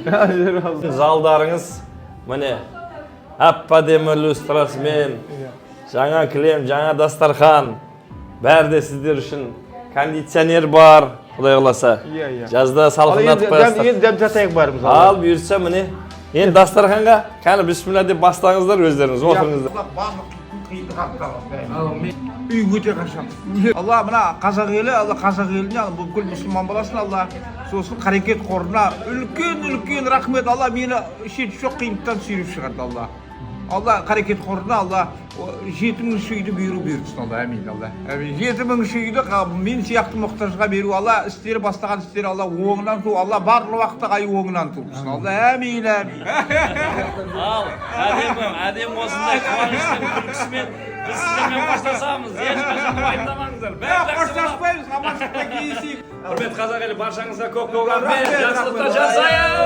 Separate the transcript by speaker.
Speaker 1: Залдарыңыз, міне, әп әдемі люстрасымен, жаңа кілем, жаңа дастархан, бәрі де сіздер үшін. Кондиционер бар, құдай қаласа.
Speaker 2: Иә, иә.
Speaker 1: Жазда
Speaker 2: Ал
Speaker 1: салқындатып
Speaker 2: енді
Speaker 1: қоясыздар.
Speaker 2: Енді дәм татайық бәріміз.
Speaker 1: Ал бұйыртса, міне, енді дастарханға, кәні, бісміллә деп бастаңыздар, өздеріңіз отырыңыздар.
Speaker 3: Барлық қиындық. Үй өте қашан. Алла мына қазақ елі, Алла қазақ еліне, бүкіл мұсылман баласына, Алла сосын Қарекет қорына үлкен үлкен рахмет. Алла мені шеті жоқ қиындықтан сүйреп шығарды. Алла, Алла Қарекет қорына, Алла 7000-ші үйді беру бұйыртсын. Алла, әмин, Алла, әмин. 7000-ші үйді мен сияқты мұқтажға беру. Алла істері, бастаған істері, Алла оңынан ту. Алла барлық уақытта ай оңынан тусын. Алла, әмин, әмин.
Speaker 1: Ал әдемі, әдемі осындай қуаныштың күлкісімен біз сіздермен қоштасамыз. Ешқашан уайымдамаңыздар, бәрі жақсы болады.
Speaker 3: Қоштаспаймыз, аманшылықта кездесейік.
Speaker 1: Құрметті қазақ елі, баршаңызға көп көп рахмет.
Speaker 3: Рахмет,
Speaker 1: Жақсылықта
Speaker 3: рахмет.
Speaker 1: жасайық.